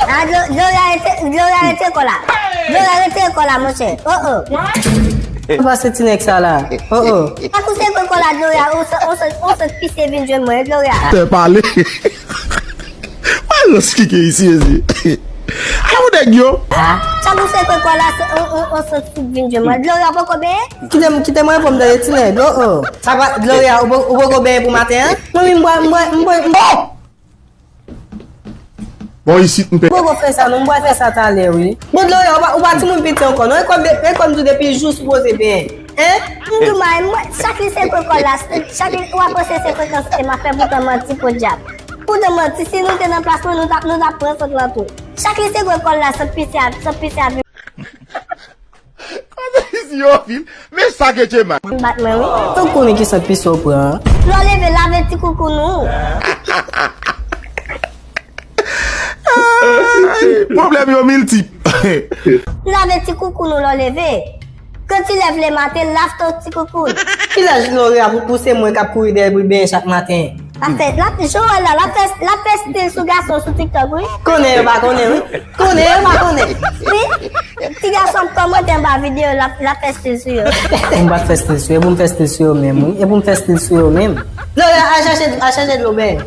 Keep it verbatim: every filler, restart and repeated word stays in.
Ah, Glo- Gloria rete, Gloria rete kò la. Gloria rete kò la, monchè. Oh, oh. Sa pase ti nèg sa la? Oh, oh. Sa kouse kò la, Gloria, on se, on se, on se pise vin jwenn mwen, Gloria. Tè pale. Mwen lòs ki gen isi, mezi. Ala yon nèg yo. Ah, sa kouse kò la, se, on, on, on se vin jwenn mwen. Gloria, poko ben? Kite m, kite mwen pou m tande ti nèg. Oh, oh. Sa pa, Gloria, ou po- ou poko benyen pou maten an? Mwen, mwen, mwen, mwen, mwen. Bon, isit m pe. Poko fè sa non, m pral fè sa talè wi. Bon, Gloria, ou pa, ou pa timoun piti ankò non. E kòm, e kòm tou depi jou sipoze benyen. Hein? M di w, mari, mwen, chak li se kòl la, chak li, w ap panse se frekans M ap fè, poutan manti podyab. Poutan manti, si nou te nan plas mwen, nou t ap, nou t ap pran sant lan tou. Chak li se kòl la, sant pise a, sant pise a. Kote isi yo vin? Men sa ke Djema. Mwen bat mwen wi. Ou konnen ki sant pise w pran? Lè w leve, lave ti koukoun ou. Ay, pwoblèm yo miltip. Lave ti koukoun ou lè w leve. Quand tu lèves le matin, lave ton ti koukoun. Kilè Gloria pou, pou se mwen k ap kouri dèyè pou l benyen chak maten? L ap fè, l ap, Joël la, l ap fè, l ap fè stil sou gason sou TikTok wi. Konnen yo pa konnen wi. Konnen yo pa konnen. Wi. Ti gason ap kòmante anba videyo, l ap, l ap fè stil sou yo. Pou m pa fè stil sou yo, pou m fè stil sou yo menm wi. E pou m fè stil sou yo menm. Gloria, al chache, al chache dlo benyen.